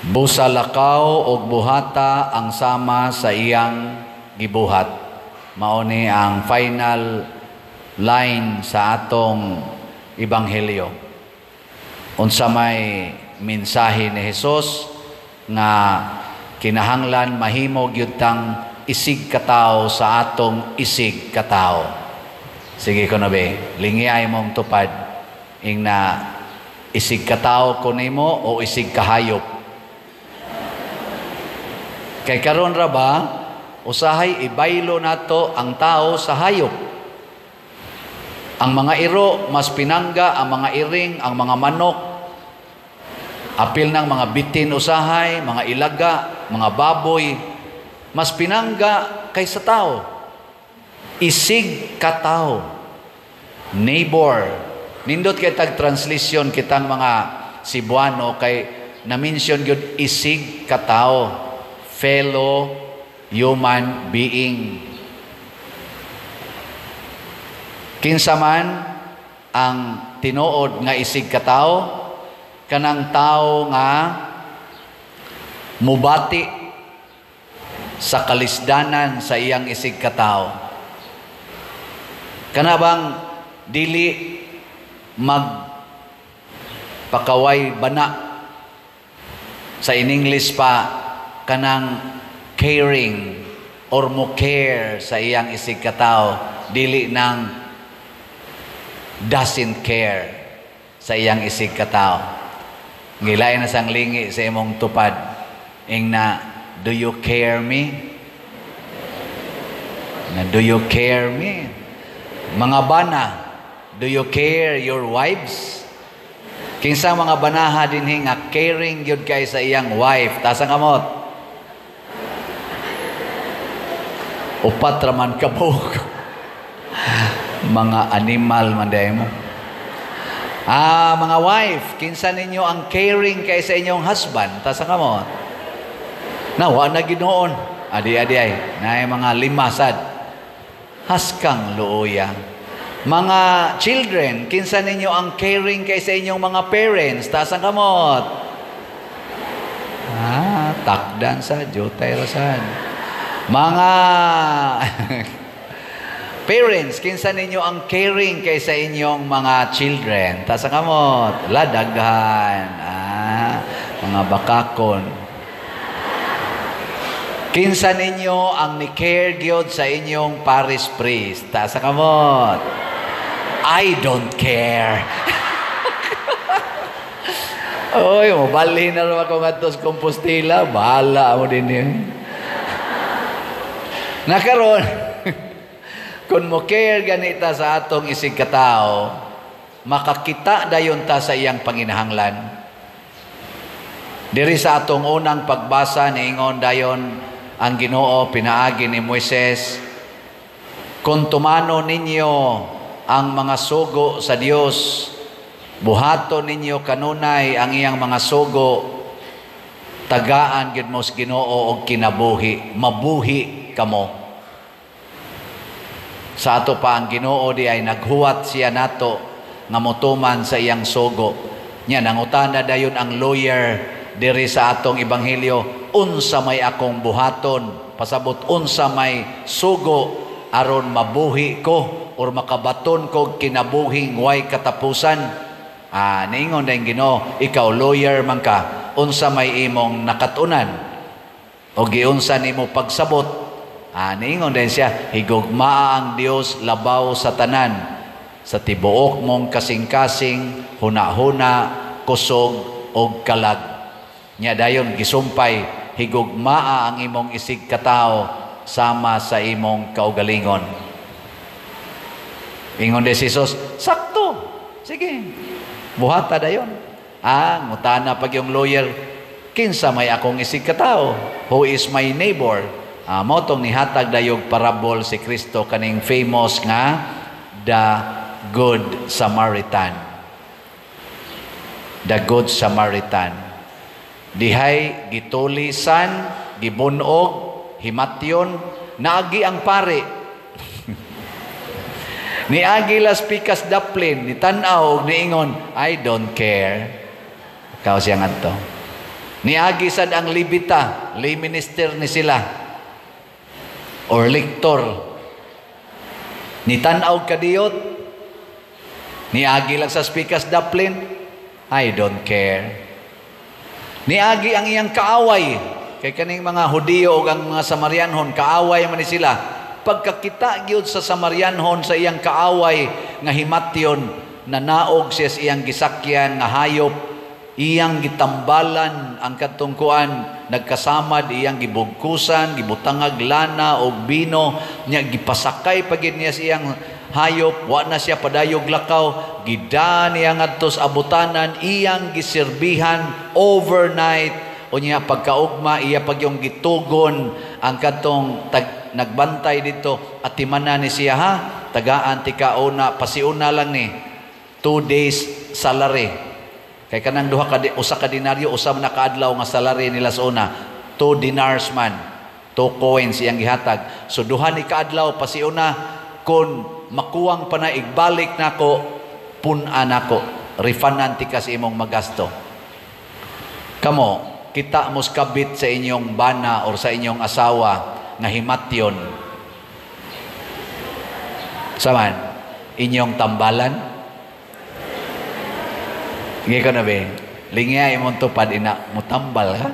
Busa lakaw og buhata ang sama sa iyang gibuhat. Mao ni ang final line sa atong ebanghelyo. Unsa may mensahe ni Hesus nga kinahanglan mahimo gyud tang isig katawo sa atong isig katawo? Sige ko na be, lingi mong tupad ing na isig katawo ko nimo o isig kahayop. Kay karon ra ba, usahay ibaylo nato ang tao sa hayop. Ang mga iro mas pinangga, ang mga iring, ang mga manok, apil ng mga bitin usahay, mga ilaga, mga baboy, mas pinangga kaysa tao. Isig katao. Neighbor. Nindot kay tag translation kitang mga Cebuano kay na-mention gyud isig katao, fellow human being. Kinsa man ang tinuod nga isig katao? Kanang tao nga mubati sa kalisdanan sa iyang isig katao. Kana bang dili mag pakaway bana, sa in English pa kanang caring or mo care sa iyang isig katao, dili nang doesn't care sa iyang isig katao. Ngilay na sang lingi sa imong tupad ing na, "Do you care me?" Na, "Do you care me?" Mga bana, do you care your wives? Kinsa mga banaha dinhi nga caring gyud kay sa iyang wife? Taas ang kamot. Upat raman ka buok. Mga animal man diay mo. Ah, mga wife, kinsa ninyo ang caring kay sa inyong husband? Taas ang kamot. Na, wa na ginoon. Adi, adi ay. Naay mga lima sad. Haskang luoya. Mga children, kinsa ninyo ang caring kay sa inyong mga parents? Taas ang kamot. Ah, takdan sa jutay ra sad. Mga parents, kinsa ninyo ang caring kay sa inyong mga children? Taas ang kamot. Ladaghan. Ah, mga bakakon. Kinsa ninyo ang ni-care gyud sa inyong parish priest? Taas ang kamot. I don't care. Oy, mobalhin na naman ako ngadto sa Compostela. Bahala mo din yun. Nakaron, kung mo care ganita sa atong isig katao, makakita dayon ta sa iyang panginahanglan. Diri sa atong unang pagbasa, niingon dayon ang Ginoo pinaagi ni Moises, "Kung tumano ninyo ang mga sugo sa Dios, buhaton ninyo kanunay ang iyang mga sugo, tagaan gyud mo sa Ginoo og kinabuhi, mabuhi kamo." Sa ato pa ang Ginoo di ay naghuwat siya nato nga motuman sa iyang sugo. Nya nangutana dayon ang lawyer diri sa atong ebanghelyo, "Unsa may akong buhaton?" Pasabot, unsa may sugo aron mabuhi ko or makabaton ko kinabuhing way katapusan? Ah, niingon dayon Ginoo, "Ikaw lawyer man ka, unsa may imong nakatunan o giunsa nimo pagsabot?" Ah, niingon din siya, "Higugmaa ang Dios labaw sa tanan, sa tibuok mong kasing-kasing, huna-huna, kusog og kalag." Nya dayon gisumpay, "Higugmaa ang imong isig katao sama sa imong kaugalingon." Ingon din si Jesus, "Sakto. Sige. Buhata dayon." Ah, ngutana pag yung lawyer, "Kinsa may akong isig katao? Who is my neighbor?" Ah, mao tong nihatag dayog parabol si Kristo kaning famous nga the Good Samaritan. The Good Samaritan. Dihay gitulisan, gibunog, himatyon, naagi ang pare. Niagi las pikas daplin, ni tan-aw og niingon, "I don't care." Kaw siya ngadto. Niagi sad ang Levita, lay minister ni sila or lector. Nitan-aw kadiyot, niagi lang sa spikas daplin, "I don't care." Niagi ang iyang kaaway, kay kaning mga Hudiyo ug ang mga Samarianhon, kaaway man ni sila. Pagkakita gyud sa Samarianhon sa iyang kaaway nga himatyon, nanaog siya sa iyang gisakyan nga hayop, iyang gitambalan ang kadtong kuan, nagkasamad, iyang gibugkusan, gibutangag lana og bino nya, gipasakay pa gid niya sa iyang hayop. Wa na siya padayog lakaw, gida niya ngadto sa abutanan, iyang giserbihan overnight. Unya pagkaugma, iya pag yung gitugon ang kadtong nagbantay dito, "Atimanan ni siya ha, tagaan tika una, pasiuna lang ni 2 days salary," kay kanang duha ka usa ka denaryo, usa man kaadlaw nga salary nila sa una. 2 dinars man, 2 coins iyang gihatag. So duha ni kaadlaw pasiuna, kon makuwang pa na igbalik nako, pun-an nako, refundan tika sa imong magasto. Kamo, kita mos kabit sa inyong bana or sa inyong asawa nga himatyon, saman inyong tambalan? Sige ko na be. Lingya imong tupad ina, mutambal ka.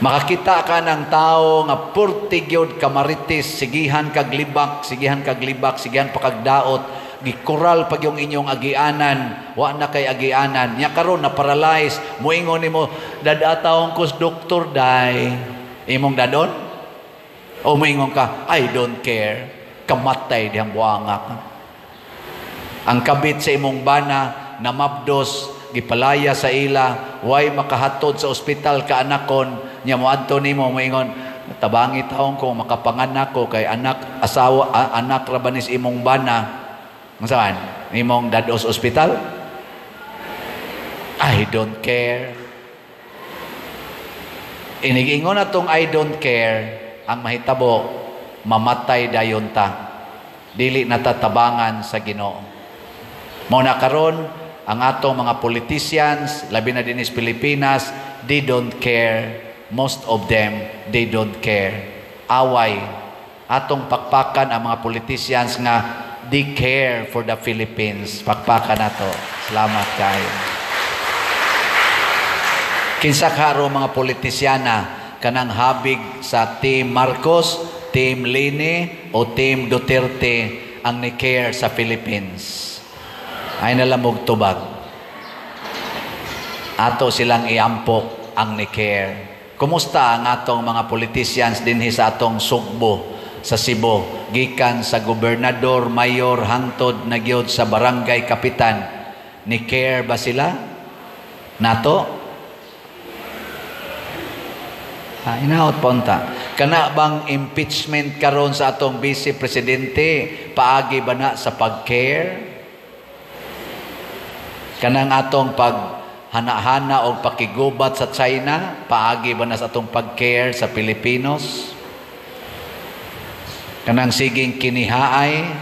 Makakita ka ng tao nga purti gyud kamaritis, sigihan kag libak, sigihan kag libak, sigihan pa kag daot, gikural pag yung inyong agianan, wa na kay agianan. Nya karon na paralyze, moingon nimo, "Dadatawon ko sa doktor day." Imong dadon? O moingon ka, "I don't care. Kamatay dihang buanga ka"? Ang kabit sa imong bana, namabdos, gipalaya sa ila, way makahatod sa ospital kaanakon, nya moadto nimo, moingon, "Tabangi taon ko makapanganak ko kay anak asawa anak ra ba nis imong bana." Unsa imong dados ospital? "I don't care." Inigingon atong "I don't care," ang mahitabo, mamatay dayon ta. Dili natatabangan sa Ginoo. Mao na karon ang atong mga politicians, labi na dinhi sa Pilipinas, they don't care. Most of them, they don't care. Away. Atong pakpakan ang mga politicians nga they care for the Philippines. Pakpakan nato. Salamat kayo. Kinsa karo mga politisyana, kanang habig sa Team Marcos, Team Leni o Team Duterte ang ni care sa Philippines? Ay nalamog tubag. Ato silang iampok ang ni care. Kumusta ang atong mga politicians dinhi sa atong Sugbo, sa Cebu, gikan sa gobernador, mayor, hangtod na gyud sa barangay kapitan? Ni care ba sila nato? Ha, inaot ponta. Kana bang impeachment karon sa atong vice presidente, paagi ba na sa pag-care? Kanang atong pag hana-hana og pakigubat sa China, paagi ba na sa atong pag-care sa Pilipinos? Kanang siging kinihaay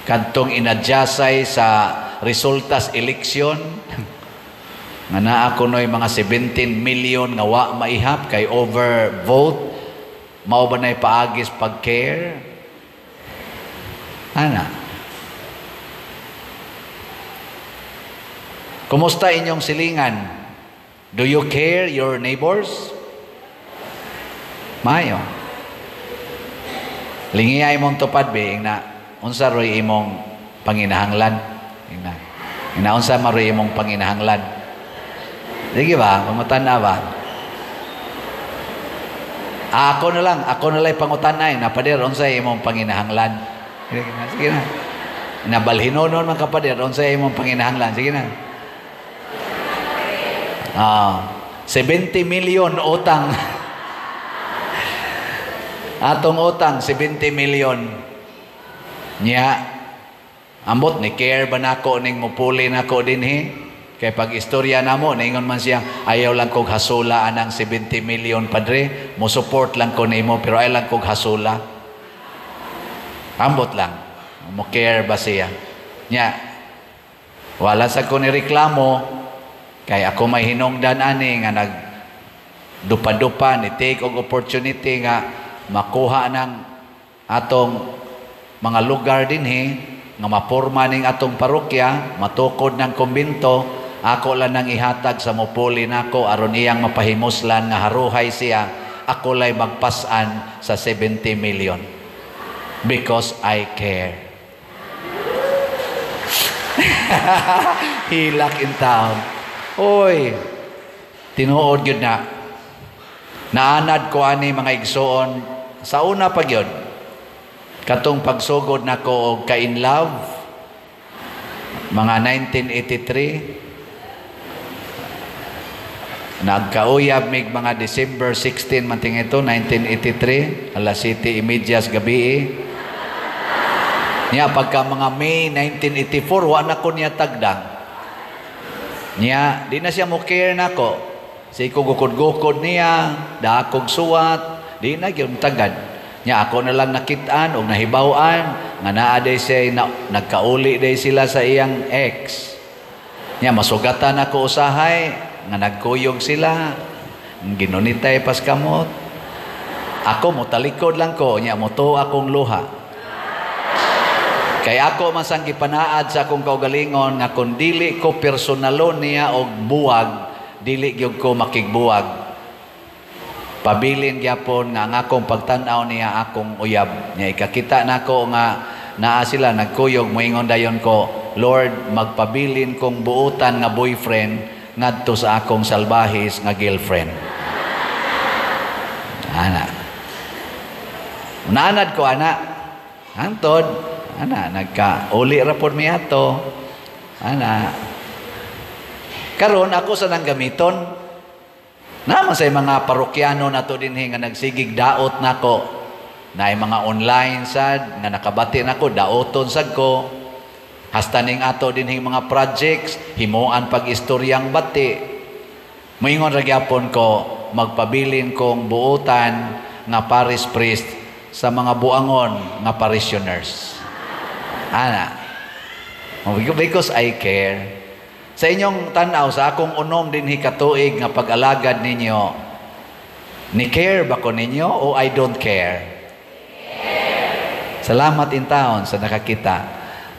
kadtong inadyasay sa resultas eleksyon nga naa kunoy mga 17 million nga wa maihap kay over vote, mao ba nay paagis pag-care ana? Kumusta inyong silingan? Do you care your neighbors? Mayo. Lingiyay imong tupad be ingna, unsa roy imong panginahanglan? Ingna. Ingna, unsa maroy imong panginahanglan? Sige ba? Pangutan-a ba? Ah, ako na lang pangutan-ay na, "Pader, unsa imong panginahanglan?" Sige na, sige na. Nabalhinonon man ka, pader, unsa imong panginahanglan? Sige na. 70 million utang. Atong utang 70 million. Nya ambot ni care ba nako ning mupuli nako dinhi? Kay pag istorya namo, naingon man siya, "Ayaw lang kog hasula anang 70 million, padre, mo support lang ko nimo pero ayaw lang kog hasula." Ambot lang. Mo care ba siya? Nya wala sa ko ni reklamo. Kay ako may hinungdan ani nga nag dupa-dupa ni take og opportunity nga makuha ng atong mga lugar dinhi nga maporma ning atong parokya, matukod ng kumbinto, ako lang nang ihatag sa mupuli nako aron iyang mapahimuslan nga haruhay siya, ako lay magpasan sa 70 million. Because I care. Hilak in town. Oy, tinuod gyud na. Naanad ko ani, mga igsoon, sa una pa gyud. Katong pagsugod nako og ka-in love mga 1983, nagkauyab mig mga December 16 man ting ito 1983, alas 7:30 gabi. Niya pagka mga May 1984, wa na ko niya tagdang. Niya di na siya mo care nako. Say ko gukod-gukod niya, dakog suwat, di na gyud tagad. Nya ako na lang nakitaan og nahibaw-an nga naa day siya na, nagkauli day sila sa iyang ex. Nya masugatan ako usahay nga nagkuyog sila. Ginunitay pas kamot. Ako motalikod lang ko, nya moto akong luha. Kay ako man sang gipanaad sa akong kaugalingon nga kung dili ko personalon niya og buwag, dili gyud ko makigbuwag. Pabilin gyapon nga ang akong pagtan-aw niya akong uyab. Nya ikakita nako nga naa sila nagkuyog, moingon dayon ko, "Lord, magpabilin kong buutan nga boyfriend ngadto sa akong salbahis nga girlfriend." Ana. Naanad ko ana. Hangtod ana nagka uli ra pod mi ato. Ana. Karon ako sa nang gamiton. Naman sa mga parokyano nato dinhi nga nagsigig daot nako. Naay mga online sad nga nakabati nako, daoton sad ko. Hasta ning ato dinhi mga projects, himuan pag istoryang bati. Moingon ra gyapon ko, magpabilin kong buutan nga parish priest sa mga buangon nga parishioners. Ana. Because I care. Sa inyong tanaw, sa akong 6 dinhi katuig nga pag-alagad ninyo, ni care ba ko ninyo o I don't care? Salamat in town sa nakakita.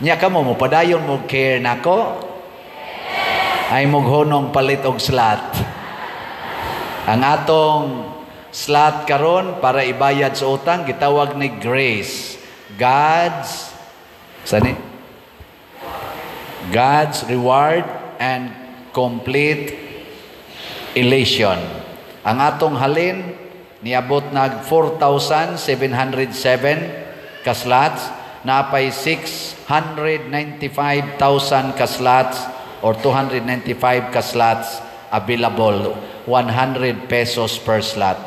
Nya kamo mo padayon mo care nako? Ay moghunong palit og slot. Ang atong slot karon para ibayad sa utang gitawag ni Grace. God's sani? God's reward and complete elation. Ang atong halin niabot nag 4,707 ka slots, napay 695,000 ka slots or 295 ka slots available, 100 pesos per slot.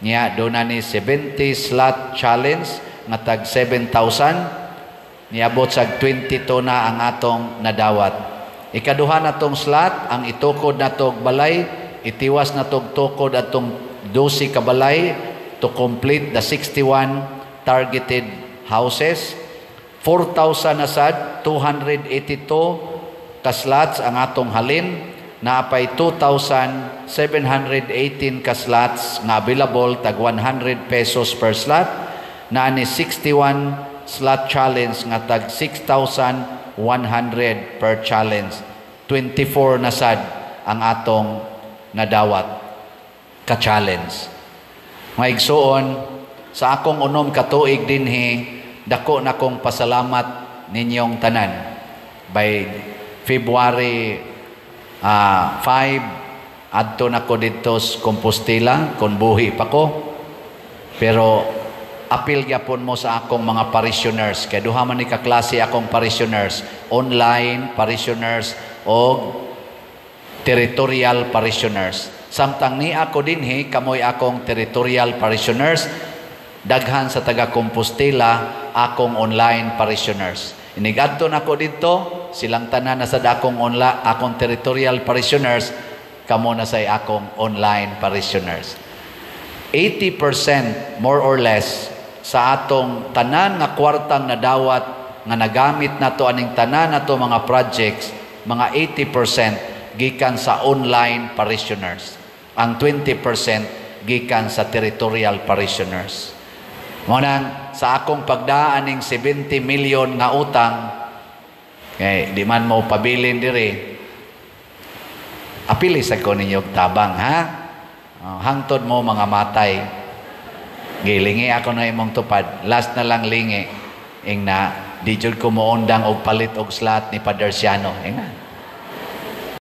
Nya doon na ni 70 slot challenge nga tag 7,000, niabot sa 22 na ang atong nadawat. Ikaduha na tong slot, ang itukod na tog balay, itiwas na tog tukod atong 12 ka balay to complete the 61 targeted houses. 4,000 na sad, 282 ka slots ang atong halin, naapay 2,718 ka slots nga available tag 100 pesos per slot, naa ni 61 slot challenge nga tag 6,100 per challenge. 24 na sad ang atong nadawat ka challenge. Mga igsuon, sa akong 6 ka tuig dinhi, dako na kong pasalamat ninyong tanan. By February 5, adto na ko didto sa Compostela, kung buhi pa ko. Pero apil gyapon mo sa akong mga parishioners. Kay duha man ni kaklase akong parishioners, online parishioners o territorial parishioners. Samtang ni ako dinhi, kamoy akong territorial parishioners, daghan sa taga Compostela akong online parishioners. Inigadto nako didto, silang tanan na sa dakong online, akong territorial parishioners, kamo na say akong online parishioners. 80% more or less sa atong tanan nga kwartang nadawat nga nagamit nato aning tanan nato mga projects, mga 80% gikan sa online parishioners. Ang 20% gikan sa territorial parishioners. Mao nang sa akong pagdaan ning 70 million nga utang, kay di man mo pabilin diri, apili sa ko ninyo og tabang, ha? Oh, hangtod mo mga matay. Gilingi ako na imong tupad. Last na lang lingi. Ing na, di jud ko moundang og palit og slot ni Paderciano. Ing na.